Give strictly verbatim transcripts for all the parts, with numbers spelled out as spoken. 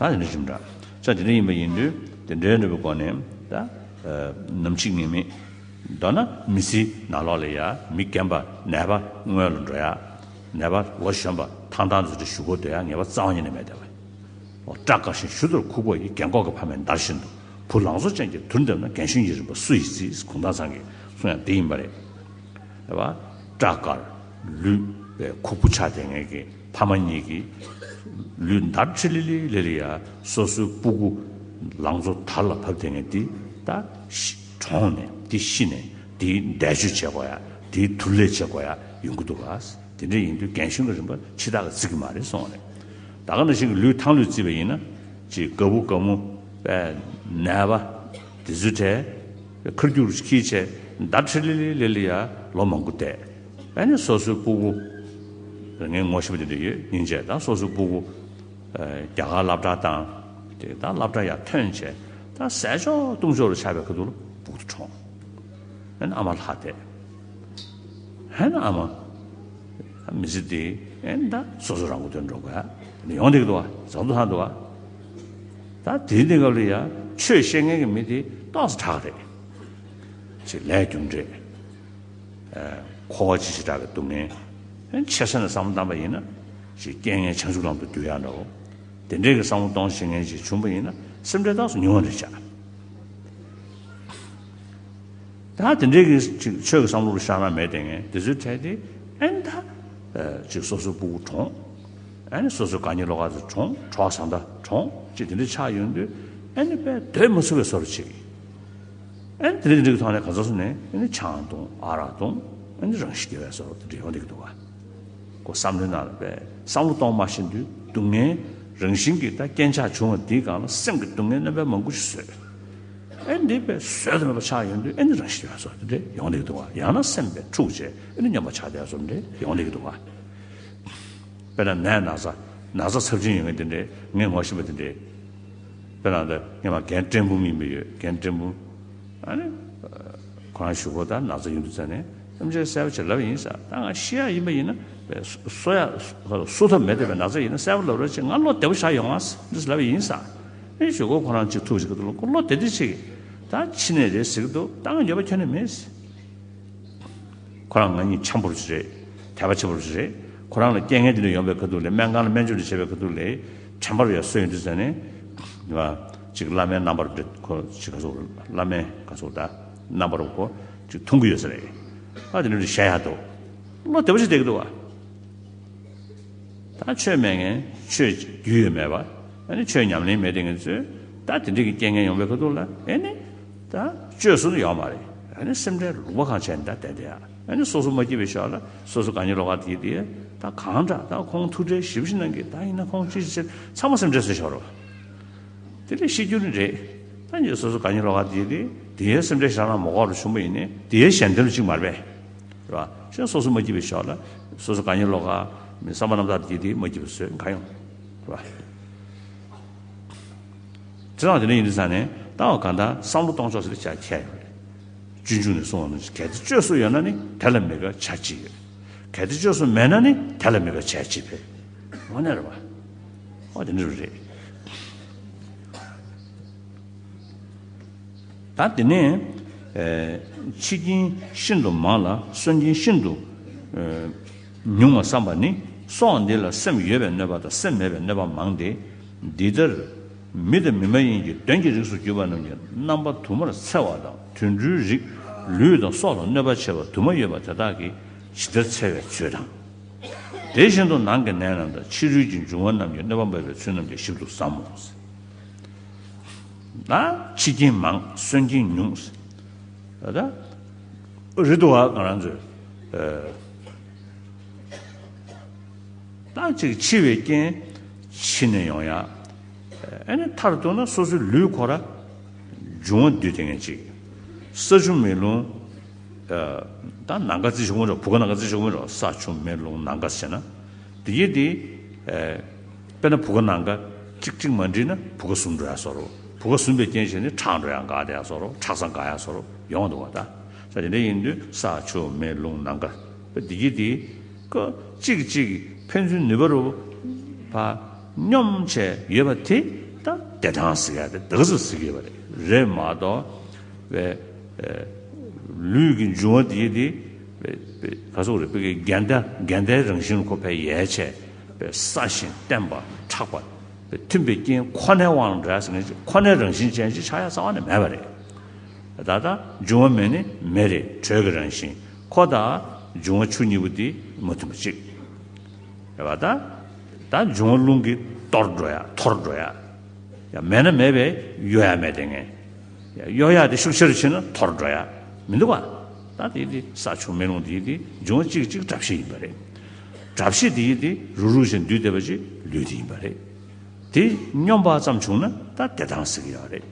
ད་དེ་འདྲ་ཞིག་འདྲ། ཅག་དེ་འདྲ་ཡིན་པ་ཡིན་དུས་དེ་འདྲའི་འདྲ་བའི་སྒོ་ནས་ད་ནམ་འཆི་ངེས་མེད། མདོར་ན་མི་ཚེའི་ནང་ལོགས་ལ་ཡ་མི་རྒན་པ་ནད་པ་སྔོན་ལ་འགྲོ་ཡ། ནད་པ་ལོ་གཞོན་པ་ཐང་ཐང་དུ་ཞུ་སྒོ་སྡོད་ཡ་ངེས་པ་རྩ་བ་ཉིད་ནས་མེད་བསྡད་པ། སྐྲ་དཀར་ཞིང་གཞུ་རྡོལ་ཁུག་པོ་ཡི། རྒན་གོག་གི་ཕ་མས་འདར་བཞིན་དུ། བུ་ལང་ཚོ་ཅན་གྱི་དུར་འདེབས་ན། རྒན་གཞོན་གྱི་རིམ་པ་སུ་ཡིས་བརྩིས། གུང་ཐང་ཚང་གི་གསུང་ཡང་དེ་ཡིན་པ་རེད། རེད་བ། སྐྲ་དཀར་ལུས་པའི་ཁུག་པོ་ཆགས་བསྡད་མཁན་གྱི་ཕ་མ་གཉིས་ཀྱིས་ལུས་འདར་ཁྲི་ལི་ལི་ལི་ལི་ཡ་སོ་སོའི་སྤུ་གུ་ལང་ཚོ་དར་ལ་བབས་བསྡད་མཁན་འདི་ད་ཤི་གྲོངས་ནས་འདི་ཤི་ནས་འདིའི་འདས་མཆོད་བྱེད་དགོས་ཡ། འདིའི་དུར་ལས་བྱེད་དགོས་ཡ་ཡོང་གི་འདུག་ག། དེ་འདྲ་ཡིན་དུས་རྒན་གཞོན་གྱི་རིམ་པ་ཕྱི་ཐག་གིས་བརྩི་གི་མ་རེད་གསུངས་པ་རེད། ད་ག་ནང་བཞིན་གྱི་ལུས་ཐང་ལུས་བརྩིས་པ་ཡིན་ན་ཅིག་རྒད་པོ་རྒད་མོ་པས་ནད་པ་དེ་ཚོའི་གྲས་ཁར་རྒྱུག་ཁྱི་བྱས་འདར་ཁྲི་ལི་ལི་ལི་ལི་ཡ་ལོ་མང་པོ་བསྡད། ཨ་ནི་སོ་སོའི་སྤུ་གུ། ངས་ངོ་ཤེས་པ་དེ་འདྲ་ཡོད་སྙིང་རྗེ། ད་སོ་སོའི་སྤུ་གུ་རྒྱ་གར་སློབ་གྲྭ་བཏང་། དེ་ད་སློབ་གྲྭ་ཡར་ཐོན་བྱས་ད་ཟས་མཆོག་བཏུང་མཆོག་ལ་ཆགས་པའི་ཁ་ཐུག་ལ་སྦུག་ཏུ་གྲོངས། ཨ་ནི་ཨ་མ་ལྷག་བསྡད། ཧེ་ན་ཨ་མ། མི་ཚེ་འདི་ཨེ་ད་སོ་སོ་རང་མགོ་ཐོན་འགྲོ་དགོས་ཡ། ཡོང་བསྡད་ཀྱི་འདུག་བ། བཟང་དུ་ཧ་འདུག་བ། ད་དེའི་གནས་སྐབས་ལ་ཡ་ཆོས་བཤད་མཁན་གྱི་མི་དེ་ཏོག་ཙམ་དྲག་རེད། ཅིག་ལས་རྒྱུ་འབྲས། ཨེ་འཁོར་བ་ཅི་ཞིག་དྲག་གི་སྡུག་བསྔལ། ཨེ་ཆེ་ས་ནས་བསམ་བློ་བཏང་པ་ཡིན་ན་ཅིག་རྐྱེན་ངན་བྱང་ཆུབ་ལམ་དུ་བསྒྱུར་ཡ་འདྲ་བོ། དེ་འདྲའི་གི་བསམ་བློ་གཏོང་ཤེས་མཁན་ཅིག་བྱུང་པ་ཡིན་ན་སེམས་ཁྲལ་ཏོག་ཙམ་ཉུང་བ་རེད་ཤག། ད་དེ་འདྲའི་གི་ཅིག་ཆོས་ཀྱི་བསམ་བློ་རུ་ཤར་ན་མེད་དེ་ངས་དེ་ཚོའི་གྲས་དེ་ཨེ་ད་ཅིག་སོ་སོའི་སྤུ་གུ་གྲོངས། ཨེ་ནི་སོ་སོའི་དགའ་ཉེ་ལོགས་ཀ་ཚོ་གྲོངས། གྲོགས་བཟའ་ཟླ་གྲོངས། ཅིག་དེ་འདྲ་ཆགས་ཡོང་དུས་ཨེ་ནི་དཔེ་སྡོད་མ་ཚུགས་པའི་བཟོ་འདྲ་ཅིག། ཨེ་ནི་དེ་འདྲ་དེ་འདྲའི་ཐོག་ནས་ག་ཚོད་སོང་ནས་ཨེ་ནི་ཆང་འཐུང་ཨ་རག་འཐུང་ཨེ་ནི་རང་ཤི་རྒྱག་པའི་བཟོ་འདྲ་དེ་འདྲ་ཡོང་བསྡད་ཀྱི་འདུག་ག། ཁོ་བསམ་བློའི་ནང་ལ་དཔེ་བསམ་བློ་གཏོང་མ་ཤེས་དུས་སྡུག་བསྔལ་རང་བཞིན་གྱིས་ད་རྐྱེན་ཆག་བྱུང་བ་དེའི་སྒང་ལ་སེམས་ཀྱི་སྡུག་བསྔལ་རྣམ་པ་མང་པོ་ཞིག་བཟོས། ཨེ་འདི་དཔེ་བཟོད་དུ་མེད་པ་ཆགས་ཡོང་དུས་ཨེ་ནི་རང་ཤི་བ་སོགས་དེ་འདྲ་ཡོང་བསྡད་ཀྱི་འདུག་བ། ཡང་ན་སེམས་དཔེ་འཁྲུགས་བྱས་ཨེ་ནི་སྨྱོན་པ་ཆགས་བསྡད་སོགས་དེ་འདྲ་ཡོང་བསྡད་ཀྱི་འདུག་བ། དཔེར་ན་ནད་ན་ཚ་ན་ཚ་ཚབས་ཆེན་ཡོད་མཁན་དེ་འདྲ་ངས་ངོ་ཤེས་པ་དེ་འདྲ། དཔེར་ན་ད་ངས་མ་རྒན་ཏྲེན་འབུམ་ཡིན་པ་ཡོད། རྒན་ཏྲེན་འབུམ། ཨ་ནི། ཁོ་རང་གཞུག་གུ་ད་ན་ཚ་ཡོང་དུས་ཙ་ནས་སེམས་ཅན་གསལ་པོ་ཅིག་ལབ་ཡིན་ས། ད་ང་ཤི་ཡག་ཡིན་པ་ཡིན་ན་གསོ་ཡག་གསོ་ཐབས་མེད་བསྡད་པའི་ན་ཚ་ཡིན་ན་གསལ་པོ་ལབ་རོགས་བྱེད། ང་བློ་བདེ་པོ་ཆགས་ཡོང་ང་འདི་ལབ་ཡིན་ས། ཨེ་གཞུག་གུ་ཁོ་རང་ཅིག་ཐུག་ཅིག་གི་འདུག་ལོ་བློ་བདེ་བདེ་ཅིག་ད་ཕྱི་ནས་རེད་ཟེར་གི་འདུག་ད་ང་འགྱོད་པ་ཁྱོན་ནས་མེད། ཁོ་རང་ང་གཉིས་འཆམ་པོ་ཅིག་རེད། དད་པ་ཆེན་པོ་ཅིག་རེད། ཁོ་རང་ལ་རྐྱེན་ངན་དེ་འདྲ་ཡོང་པའི་ཁ་ཐུག་ལས་སྨན་ཁང་ལ་སྨན་བཅོས་འདྲ་བྱས་པའི་ཁ་ཐུག་ལས་དྲན་པ་རུ་ཡ་གསོས་ཡོང་དུས་ཙ་ནས་ང་ཅིག་བླ་མའི་རྣམ་པར་འདྲ་ཁོ་ཅིག་ག་ཚོད་བླ་མའི་ག་ཚོད་ད་རྣམ་པ་རུ་ཁོ་ཅིག་མཐོང་གི་ཡོད་ས་རེད། ཨ་དེ་འདྲ་འདྲ་བཤད་ཡག་འདུག་བློ་བདེ་པོ་ཅིག་བསྡད་ཀྱི་འདུག་བ། ད་ཆོས་མེད་མཁན་ཆོས་རྒྱུས་ཡོད་མེད་པ། ཨ་ནི་ཆོས་ཉམས་ལེན་མེད་དེ་ངེད་ཚོས་ད་དེ་འདྲ་གི་རྐྱེན་ངན་ཡོང་པའི་ཁ་ཐུག་ལ་ཨེ་ནི་ད་བཅོས་སུ་ཡོད་མ་རེད། ཨ་ནི་སེམས་ཁྲལ་ལུང་པ་གང་བྱས་ནས་ད་བསྡད་བསྡད་ཡ། ཨ་ནི་སོ་སོ་མ་སྐྱིད་པའི་ཞོར་ལ་སོ་སོ་དགའ་ཉེ་ལོགས་ཀ་དེ་དེ་ད་གང་འདྲ་ད་ཁོང་ཐུགས་ཁྲལ་ཞེ་པོ་ཞིག་གནང་གི། ད་ཡིན་ན་ཁོང་ཅི་ཞིག་བྱེད་ཚང་མ་སེམས་ཁྲལ་བཟོས་ཤོར་བ། དེ་ལས་ཤི་རྒྱུ་ནི་རེད། ད་ཉེ་སོ་སོ་དགའ་ཉེ་ལོགས་ཀ་དེ་དེ་དེ་ཡ་སེམས་ཁྲལ་ཞེ་དྲག་གནང་མ་དགོས་པ་བྱུང་བ་ཡིན་ནའི་དེ་ཡ་གཞན་དོན་ལ་གཅིག་མ་རེད་པས། རེད་བ། གཞན་སོ་སོ་མ་སྐྱིད་པའི་ཞོར་ལ་སོ་སོ་དགའ་ཉེ་ལོགས་ཀ་མི་བསམ་པ་རྣམ་དག་དེ་དེ་མ་སྐྱིད་པ་བཟོས་གང་ཡོང་། རེད་བ། དེ་དང་དེ་འདྲ་ཡིན་དུས་ཙང་ནས་ད་བ་གང་ལྟར་བསམ་བློ་གཏོང་ཕྱོགས་སུ་ཆ་ཁྱད་ཡོད་རེད། སྤྱོད་འཇུག་ནས་གསུངས་པ་ནང་བཞིན་གལ་ཏེ་བཅོས་སུ་ཡོད་ན་ནི་དེ་ལ་མི་དགའ་བྱ་གཅིག་ཡོད། གལ་ཏེ་བཅོས་སུ་མེད་ན་ནི་དེ་ལ་མི་དགའ་བྱ་གཅིག་ཕེབས། དངོས་གནས་རེད་བ། ཨོ་དེ་འདྲ་རེད། ད་དེ་ནས་ཨེ་འཆི་རྐྱེན་ཤིན་ཏུ་མང་ལ་གསོན་རྐྱེན་ཤིན་ཏུ་ཨེ་ཉུང་བ་བསམ་པ་ནི་སྲོག་འདི་ལ་སེམས་ཡོད་པའི་གནོད་པ་དང་སེམས་མེད་པའི་གནོད་པ་མང་སྟེ། འདི་ལྟར་མི་དང་མི་མ་ཡིན་གྱི་གདོན་གྱི་རིགས་སུ་གྱུར་པ་རྣམས་ཀྱི་རྣམ་པ་དུ་མར་འཚེ་བ་དང་དུད་འགྲོའི་རིགས་ལུས་དང་སྲོག་ལ་གནོད་པ་བྱེད་པ་དུ་མ་ཡོད་པ་དེ་དག་གིས་ཇི་ལྟར་འཚེ་བའི་ཚུལ་དང་། དེ་བཞིན་དུ་ནང་གི་ནད་རྣམས་དང་ཕྱི་རོལ་གྱི་འབྱུང་བ་རྣམས་ཀྱི་གནོད་པ་འབབ་པའི་ཚུལ་རྣམས་ཀྱང་ཞིབ་ཏུ་བསམ་མོ། ན་འཆི་རྐྱེན་མང་གསོན་རྐྱེན་ཉུང་། ད་རེད་འདུག་བ། ང་རང་ཚོས་ད་ཅིག་འཆི་བའི་རྐྱེན་ཕྱི་ནས་ཡོང་ཡ། ཨ་ནི་མཐར་གཏུགས་ན་སོ་སོའི་ལུས་ཁོ་ར་འབྱུང་བ་འདུས་དེ་ངན་ཅིག་ས་ཆུ་མེ་རླུང་། ད་ནམ་མཁའ་རྩི་ཆོག་མི་འགྲོ། བུ་ག་ནམ་མཁའ་རྩི་ཆོག་མི་འགྲོ། ས་ཆུ་མེ་རླུང་ནམ་མཁའ་ཟེར་ན། དེ་གྱིས་དེ། དཔེར་ན་བུ་ག་ནམ་མཁའ་གཅིག་གཅིག་མ་འགྲིག་ན་བུ་ག་ཟུམ་འགྲོ་ཡ་བཟོ་འདྲ། བུ་ག་ཟུམ་པའི་རྐྱེན་བྱས་ནས་ཁྲག་འགྲོ་ཡ་འགག་བསྡད་ཡ་བཟོ་འདྲ། ཁྲག་རྩ་འགག་ཡ་བཟོ་འདྲ་ཡོང་འདུག་བ། ད་ས་དེ་འདྲ་ཡིན་དུས་ས་ཆུ་མེ་རླུང་ནམ་མཁའ་དེ་གྱིས་དེ་ཀ་གཅིག་གཅིག་ཕན་ཚུན་ནུས་པ་རུ་ཕ་སྙོམས་བྱས་ཡོད་པ་དེ། ད་བདེ་ཐང་ཟེར་ཡ་དེ་ད་ག་ཚོད་ཟེར་གི་ཡོད་པ་རེད། རེད་མ་གཏོགས་པའི་ལུས་ཀྱི་འབྱུང་བ་དེ་དེ་ག་ཚོད་རེད། པའི་འགལ་ཟླ་འགལ་ཟླའི་རང་བཞིན་ཁོ་ཕལ་ཡལ་ཆེ། པའི་སྲ་ཞིང་བརྟན་པ་མཁྲེགས་པ། པའི་མཐུན་པའི་རྐྱེན་ཁོ་ནའི་དབང་དུ་འགྲོ་ཡ་ཟེར་མཁན་ཅིག་ཁོ་ནའི་རང་བཞིན་ཅན་ཅིག་ཆགས་ཡ་རྩ་བ་ནས་མེད་པ་རེད། ད་ལྟ་འབྱུང་བ་མེ་ནི་མེ་རེད། དྲོད་ཀྱི་རང་བཞིན་ཁོ་དང་འབྱུང་བ་ཆུ་གཉིས་པོ་དེ་མ་མཐུན་པ་གཅིག་རེད་བ། ད་ད་འབྱུང་བ་རླུང་གིས་གཏོར་འགྲོ་ཡ་འཐོར་འགྲོ་ཡ། ཡང་མེད་ན་མེད་པས་གཡོ་ཡ་མེད་དེ་ངས། ཡང་གཡོ་ཡ་དེ་ཤུགས་ཆེ་རུ་ཕྱིན་ན་འཐོར་འགྲོ་ཡ་མི་འདུག་བ། ད་དེ་དེ་ས་ཆུ་མེ་རླུང་དེ་དེ་འབྱུང་བ་གཅིག་གཅིག་བཀྲ་ཤིས་ཡིན་པ་རེད། བཀྲ་ཤིས་དེ་དེ་རུག་རུག་བྱས་འདུས་བསྡད་པ་ཅིག་ལུས་དེ་ཡིན་པ་རེད། དེ་སྙོམས་པ་ཙམ་བྱུང་ན་ད་བདེ་ཐང་ཟེར་གྱི་ཡོད་རེད།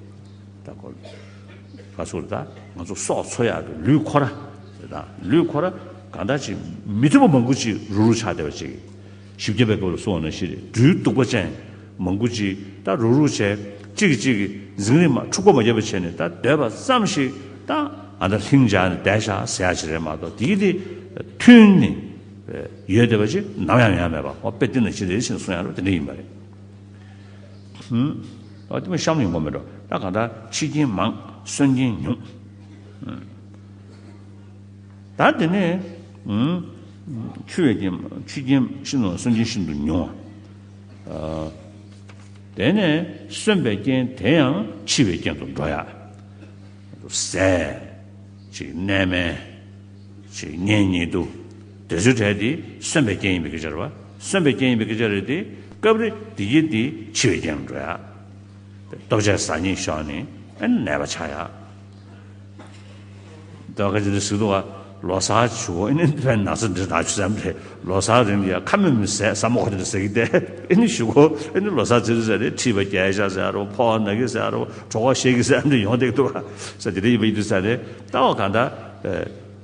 ད་ཁོ་ག་ཚོད་ད་ང་ཚོ་སྲོག་འཚོ་ཡག་གི་ལུས་ཁོ་ར། ད་ལུས་ཁོ་ར་གང་འདྲ་ཅིག་མི་མཐུན་པ་མང་པོ་ཅིག་རུག་རུག་ཆགས་བསྡད་པ་ཅིག་བཞི་བརྒྱ་པའི་སྐབས་ལ་གསུངས་པ་ནང་བཞིན་རེད། སྦྲུལ་གདུག་པ་ཅན་མང་པོ་ཅིག་ད་རུག་རུག་བྱས་གཅིག་གིས་གཅིག་གི་འཛིང་རེས་མ་འཁྲུག་པ་མ་བརྒྱབ་པ་བྱས་ནས་ད་སྡོད་པ་ཙམ་ཞིག་ད་ཨ་ད་ལྷིང་འཇགས་ནས་བསྡད་ཤག་ཟེར་ཡག་ཅིག་རེད་མ་གཏོགས་དེ་གི་དེ་མཐུན་ནས་ཡོད་བསྡད་པ་ཅིག་ནམ་ཡང་ཡོང་ཡ་མེད་པ། ཨོ་དཔེ་འདི་ནང་བཞིན་རེད་ཟེར་ནས་གསུང་ཡག་རེད་པ། དེ་འདྲ་ཡིན་པ་རེད། ཨ་དེ་མ་གཤམ་ཡོང་གི་མེད་འགྲོ། ད་གང་ལྟར་འཆི་རྐྱེན་མང་གསོན་རྐྱེན་ཉུང་། ད་དེ་ནས་འཆི་བའི་རྐྱེན། འཆི་རྐྱེན་ཤིན་ཏུ་གསོན་རྐྱེན་ཤིན་ཏུ་ཉུང་བ། དེ་ནས་གསོན་པའི་རྐྱེན་དེ་ཡང་འཆི་བའི་རྐྱེན་དུ་འགྲོ་ཡ། ཟས། ཅིག་གནས་མལ། ཅིག་གཉེན་ཉེ་དུ། དེ་ཚོའི་གྲས་དེ་གསོན་པའི་རྐྱེན་ཡིན་པའི་སྐད་ཆ་རེད་བ། གསོན་པའི་རྐྱེན་ཡིན་པའི་སྐད་ཆ་རེད་དེ། སྐབས་རེ་དེ་གྱིས་དེ་འཆི་བའི་རྐྱེན་ལ་འགྲོ་ཡ། ལྟོ་ཆས་ཟ་སྙིང་ཤོར་ནས་ཨ་ནི་ནད་པ་ཆགས་ཡ། ལྟོ་ཁ་ཅིག་ཏུ་ཟིག་ཏུ་བ་ལོ་གསར་བྱུག་ཨ་ནི་དཔེ་ན་ཚ་འདྲི་ད་ཆུ་ཙམ་རེད། ལོ་གསར་རིང་ལ་ཡ་ཁ་མི་མི་ཟས་ཟ་མ་གོ་དེ་འདྲ་ཟ་གི་བསྡད། ཨ་ནི་གཞུག་གུ་ཨ་ནི་ལོ་གསར་ཚེས་ཚེས་རེད། མཁྲིས་པ་རྒྱས་ཤག་ཟེར་རོ། ཕོ་བ་ན་གི་ཟེར་རོ། གྲོད་ཁོག་བཤལ་གི་ཟེར་ཨ་ནི་ཡོང་བསྡད་འདུག་བ། ས་དེ་འདྲ་ཡིན་པ་ཡིན་དུས་ས་རེད། ལྟ་བ་གང་ལྟར།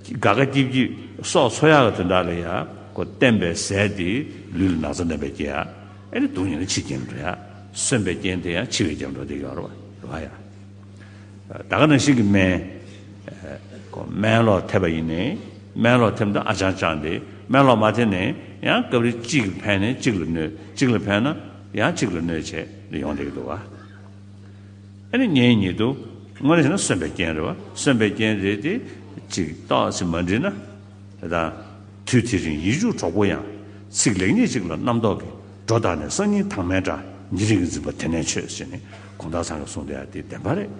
དགའ་དགའ་སྐྱིད་སྐྱིད་སྲོག་འཚོ་ཡག་གི་དོན་དག་ལ་ཡ་ཁོ་བསྟེན་པའི་ཟས་དེ་ལུས་ལ་ན་ཚ་ནད་པ་སྐྱེ་ཡ། ཨེ་ནི་སྡུག་བསྔལ་ནི་འཆི་རྐྱེན་འགྲོ་ཡ། གསོན་པའི་རྐྱེན་དེ་ཡང་འཆི་བའི་རྐྱེན་འགྲོ་བསྡད་ཡོད་རེད་བ། རེད་བ་ཡ། ད་ག་ནང་བཞིན་གྱི་སྨན། ཁོ་སྨན་ལོག་ཐེབས་པ་ཡིན་ནའི་སྨན་ལོག་ཐེབས་ན་ཨ་ཅང་ཅང་དེ། སྨན་ལོག་མ་ཐེབས་ནའི་ཡང་སྐབས་རེ་གཅིག་ལ་ཕན་ནས་གཅིག་ལ་གནོད། གཅིག་ལ་ཕན་ན་ཡང་གཅིག་ལ་གནོད་བྱས་ནས་ཡོང་བསྡད་ཀྱི་འདུག་བ། ཨ་ནི་གཉེན་ཉེ་དུ། དངོས་གནས་བྱས་ན་གསོན་པའི་རྐྱེན་རེད་བ། གསོན་པའི་རྐྱེན་རེད་དེ། གཅིག་ཏོག་ཙམ་མ་འགྲིག་ན། དེ་དང་། དུས་དེ་རིང་ཡིད་འཇུག་གྲོགས་པོ་ཡང་། ཚིག་ལེགས་ཉེས་གཅིག་ལ་རྣམ་རྟོག་གིས། སྒྲོ་བཏགས་ནས་སང་ཉིན་དྭངས་མའི་སྒྲ། ཉེ་རིང་གི་འཛིན་པ་དེ་ནས་ཆོད་ཟེར་ནས་གུང་ཐང་ཚང་གིས་གསུངས་བསྡད་ཡ་དེ་བདེན་པ་རེད།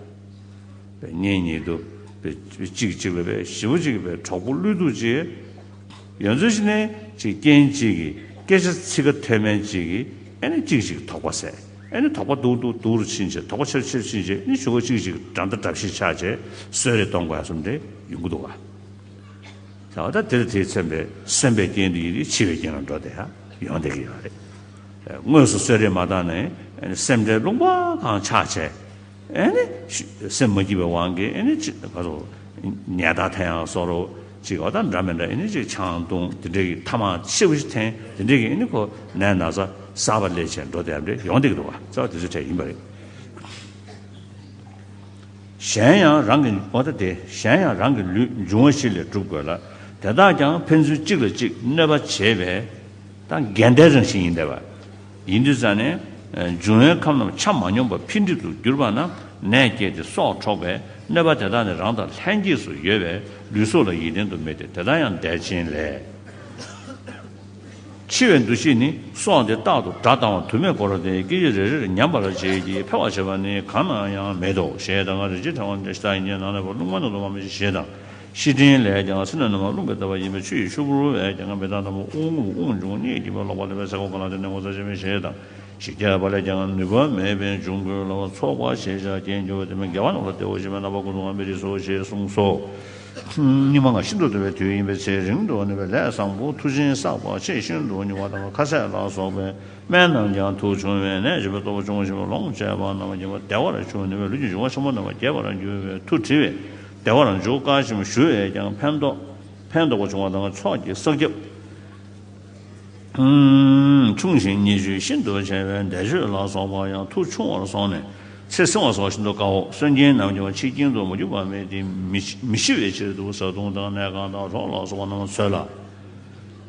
པའི་གཉེན་ཉེ་དུ། པའི་གཅིག་གཅིག་ལ་པའི་ཞེ་པོ་གཅིག་པའི་གྲོགས་པོ་བློས་ཐུབ་ཅིག་ཡོད་ཚུལ་ཞིག་ནས་ཅིག་རྐྱེན་གཅིག་གིས་སྐད་ཆ་ཚིག་ཁ་ཐོན་མཁན་གཅིག་གིས་ཨེ་ནི་གཅིག་གཅིག་དོགས་པ་ཟེར། ཨེ་ནི་དོགས་པ་སྡུག་སྡུག་སྡུག་རུ་ཕྱིན་བྱས། དོགས་པ་ཆེ་རུ་ཆེ་རུ་ཕྱིན་བྱས། ཨེ་ནི་གཞུག་གུ་གཅིག་གཅིག་འགྲན་ཟླ་འདྲ་བཤད་ཆགས་བྱས་གསོད་རེས་གཏོང་དགོས་ཡ་བཟོ་འདྲ་ཡོང་གི་འདུག་ག་ད་ད་དེར་དེས་མཚོན་པའི་གསོན་པའི་རྐྱེན་དེ་ཡིན་ཏེ་འཆི་བའི་རྐྱེན་ལ་འགྲོ་བསྡད་ཡ་ཡོང་བསྡད་ཀྱི་ཡོད་རེད། དངོས་སུ་གསོད་རེས་མ་བཏང་ནས་སེམས་ཁྲལ་རླུང་བ་གང་ཆགས་བྱས། ཨེ་ནི་སེམས་མ་སྐྱིད་པའི་དབང་གིས་ཨེ་ནི་ཅི་ག་ཚོད་ཉལ་ཐ་འཐེན་ཡང་བཟོ་རོགས་ཅིག་འོ་ད་འདྲ་མི་འདྲ་ཨེ་ནི་ཅིག་ཆང་འཐུང་དེ་འདྲས་ཀྱི་ཐ་མག་ཤེ་བོ་ཞིག་འཐེན་དེ་འདྲས་ཀྱི་ཨེ་ནི་ཁོ་ནད་ན་ཚ་གསར་པ་སླེབས་བྱས་འགྲོ་བསྡད་ཡ་འདྲ་ཡོང་བསྡད་ཀྱི་འདུག་ག་ཚ་བ་དེ་ཚོ་གྲས་ཡིན་པ་རེད། གཞན་ཡང་རང་གི་འོ་ད་དེ་གཞན་ཡང་རང་གི་ལུས་འབྱུང་བ་བཞི་ལས་གྲུབ་དགོས་ལ། དེ་དག་ཀྱང་ཕན་ཚུན་གཅིག་ལ་གཅིག་གནོད་པ་བྱེད་པའི་ད་འགལ་ཟླའི་རང་བཞིན་ཡིན་བསྡད་པ། ཡིན་དུས་ཙང་ནས། འབྱུང་བའི་ཁམས་རྣམས་ཆ་མ་སྙོམས་པ་འཕེལ་འགྲིབ་ཏུ་གྱུར་པ་ན་ནད་སྐྱེས་ཏེ་སྲོག་འཕྲོག་པས་གནོད་པ་དེ་དག་ནི་རང་དང་ལྷན་སྐྱེས་སུ་ཡོད་པས་ལུས་སྲོག་ལ་ཡིད་བརྟན་དུ་མེད་དེ། དེ་ལྟར་ཡང་འདས་ཆེན་ལས། འཆི་བའི་འདུ་ཤེས་ནི་སྲོག་འདི་རྟག་ཏུ་དགྲ་ལྟ་བ་དུ་མས་བསྐོར་ཏེ་སྐད་ཅིག་རེ་རེར་ཉམས་པར་བྱེད་ཀྱི་འཕེལ་བར་བྱེད་པ་ནི་གང་ན་ཡང་མེད་དོ། ཞེས་དང་། རིན་ཆེན་ཕྲེང་བ་འདི་ཞེ་དྲག་ཡིན་ཀྱང་ནང་ན་བ་རླུང་མ་ནང་དུ་མ་མི་ཤེས་ཞེས་དང་། ཤི་ཕྲན་ལས་ཀྱང་སེར་སྣ་རྣམས་རླུང་གིས་བཏབ་པ་ཡིན་པས་ཆུ་ཡི་ཆུ་བུར་བས་ཀྱང་མེ་སྟག་ལྟ་བུ་དབུགས་འབྱུང་གཉིད་སྐྱིད་པས་ལོག་པ་ལེན་པས་སེར་ཁ་གོ་ལ་དེ་ནས་ངོ་ཚ་ཆེན་པོས་ཞེས་དང་། ཞིག་རྒྱས་པ་ལས་ཀྱང་ནུས་པ་མེད་པས་འབྱུང་དགོས་ལ་བ་ཚོགས་པ་ཞེས་བྱ་རྐྱེན་འགྱུར་བ་དེ་མིན་དགེ་བ་རྣམས་ལ་བདེ་བ་ཞིག་མེད་ན་པ་ཀུན་ཏུ་ངན་པའི་རིགས་སོ་ཞེས་གསུངས་སོ། སྙིགས་མ་ལྔ་ཤིན་ཏུ་དུ་བའི་དུས་ཡིན་པའི་ཚེ་རིང་དུ་གནས་པའི་ལས་བཟང་པོ་མཐུ་ཆེན་བསགས་པ་ཆེས་ཤིན་ཏུ་ཉུང་བ་དང་ཁ་ཟས་ལ་སོགས་པའི། སྨན་རྣམས་ཀྱང་དུག་ཆུང་བས་ནད་ཅེས་པའི་སྟོབས་ཆུང་ཞིང་ལོངས་སྤྱད་པ་རྣམས་ཀྱང་བདེ་བར་འབྱུང་ནུས་པས་ལུས་ཀྱི་འབྱུང་བ་ཆེན་པོ་རྣམས་རྒྱས་པར་འགྱུར་བས་མཐུ་བྲི་བས་བདེ་བར་འཇུག་དཀའ་ཞིང་ཞུ་བས་ཀྱང་ཕན་འདོགས་ཕན་འདོགས་པ་བྱུང་བ་དང་ཚོགས་ཀྱི་བསགས་རྒྱབ། ཆུང་ཞིང་ཉེ་ཤོས་ཤིན་ཏུ་ཆེ་བས་འདས་མཆོད་ལ་སོགས་པ་ཡང་མཐུ་ཆུང་བར་སོང་ནས་ཚེ་བསྲིང་བ་སོགས་ཤིན་ཏུ་དཀའོ། གསོན་རྐྱེན་རྣམས་ཀྱང་འཆི་རྐྱེན་དུ་མ་གྱུར་པ་མེད་དེ་མི་ཤི་བའི་ཕྱིར་དུ་བཟའ་བཏུང་དང་གནས་ཁང་དང་གྲོགས་ལ་སོགས་པ་རྣམས་འཚོལ་ལ།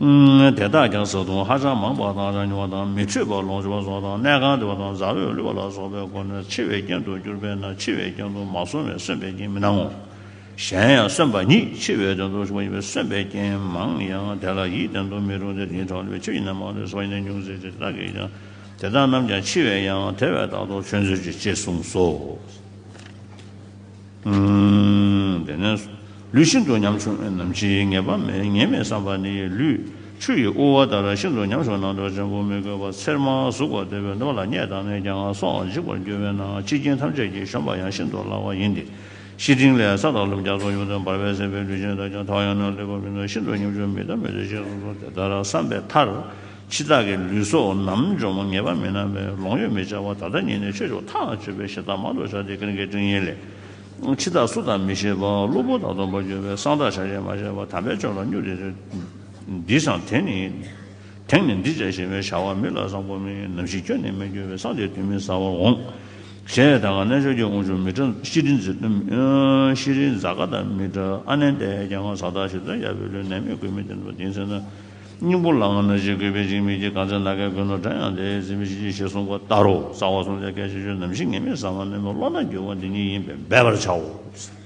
ཨུམ། དེ་དག་ཀྱང་བཟའ་བཏུང་ཧ་ཅང་མང་བ་དང་ཧ་ཅང་ཉུང་བ་དང་མི་འཕྲོད་པ་ལོངས་སྤྱོད་པ་སོགས་དང་གནས་ཁང་བདེ་བ་དང་མཛའ་བོས་བསླུས་པ་ལ་སོགས་པའི་སྒོ་ནས་འཆི་བའི་རྐྱེན་དུ་གྱུར་པས་ན་འཆི་བའི་རྐྱེན་དུ་མ་བཟུང་བས་གསོན་པའི་རྐྱེན་མི་སྣང་ངོ་། གཞན་ཡང་གསོན་པ་ཉིད་འཆི་བའི་དོན་དུ་ཞུགས་པ་ཡིན་པས་གསོན་པའི་རྐྱེན་མང་ཡང་དེ་ལ་ཡིད་བརྟན་དུ་མི་རུང་སྟེ་དེའི་གྲོགས་ལ་འཆི་བ་ཡིན་ན་མང་དུ་སོགས་ཡིན་ན་ཉུང་ཟད་དེ་དག་གིས་ཀྱང་དེ་དག་རྣམས་ཀྱང་འཆི་བས་ཡང་དེ་བས་རྟག་ཏུ་ཆོས་མཛོད་ཅིག་ཅེས་གསུངས་སོ། ཨུམ། དེ་ནས་ལུས་ཤིན་ཏུ་ཉམ་ཆུང་བས་ནམ་འཆི་ངེས་པ་མེད་ངེས་མེད་བསམ་པ་ནི་ལུས་ཆུ་ཡི་དབུ་བ་ལྟར་ཤིན་ཏུ་ཉམ་ཆུང་ནང་དུ་བྱང་བུ་མི་དགོས་པ་ཚེར་མ་ཟུག་པ་དེ་བས་ནུབ་ལ་སྙེག་བཏང་ནས་ཀྱང་སྲོག་འཇིག་པར་འགྱུར་བས་ན་འཆི་རྐྱེན་ཐམས་ཅད་ཀྱིས་གཞོམ་པ་ཡང་ཤིན་ཏུ་སླ་བ་ཡིན་ཏེ། བཤེས་སྤྲིང་ལས་ས་དང་ལུད་རྒྱ་མཚོ་ཡུལ་དུ་འབར་བས་ཟད་པའི་ལུས་ཅན་དག་ཀྱང་ཐོག་ཡང་ན་ལེགས་པར་མི་འདུག་ཤིན་ཏུ་ཉམ་ཆུང་མི་ལྟ་མི་ལྟ་ཞེས་གསུངས་སོ། དེ་ལྟར་བསམ་པའི་མཐར། འཆི་བདག་གི་ལུས་སྲོག་ནམ་འཇོམས་ངེས་པ་མིན་ནམ་པས་ལོང་ཡོད་མི་བྱ་བར་ད་ལྟ་ཉིད་ནས་ཆོས་ཕྱོགས་ཐག་ཆོད་པའི་ཞེ་སྡང་མང་དུ་བྱ་སྟེ་ཀུན་གྱི་སྤྲིང་ཡིག་ལས། འཆི་བདག་སུ་དང་མི་ཤེས་པ་གློ་བུར་དག་སྟོང་པར་གྱུར་པའི་གསང་བདག་ཆ་ཤས་མ་ཤེས་པ་དམ་པའི་ཆོས་ལ་སྨྱོ་སྟེ་འདི་སང་དེ་ནི་དེང་ནི་འདི་བྱ་ཞེས་པའི་བྱ་བ་མི་ལ་བཟང་པོ་མིན། ནམ་ཞིག་ཁྱོད་ནི་མི་འགྱུར་བའི་སང་དེ་དུས་མི་ཟ་བར་འོང་། ཞེས་ད་ག་རྣལ་འབྱོར་གྱི་དབང་ཕྱུག་མི་ཏྲ་ཤི་རི་འཛི་ཤི་རི་ཛ་ག་དང་མི་ཏྲ་ཨ་ནན་ཏས་ཀྱང་ས་བདག་ཞི་བདག་ཡབ་པའི་ལུས་ནད་མེད་རྒུད་མེད་བརྟན་པ་དེང་སེམས་ན། སྙིང་པོ་ལའང་ན་ཞིག་རྒུད་པའི་འཇིགས་མེད་ཀྱི་གང་ཚེ་ན་གའི་རྒུད་ནོར་དགྲ་ཡང་དེ་ཟིན་པའི་ཤི་ཅི་ཞེས་གསུངས་པ་ལྟར་རོ། རྩ་བ་གསུམ་ལས་སྐད་ཅིག་ཆོད་ནམ་ཞིག་ངེས་མེད་ཟ་མ་ནད་མེད་བློ་སྣ་འགྱུར་བ་འདི་ཉིད་ཡིན་པས་འབད་པར་བྱའོ།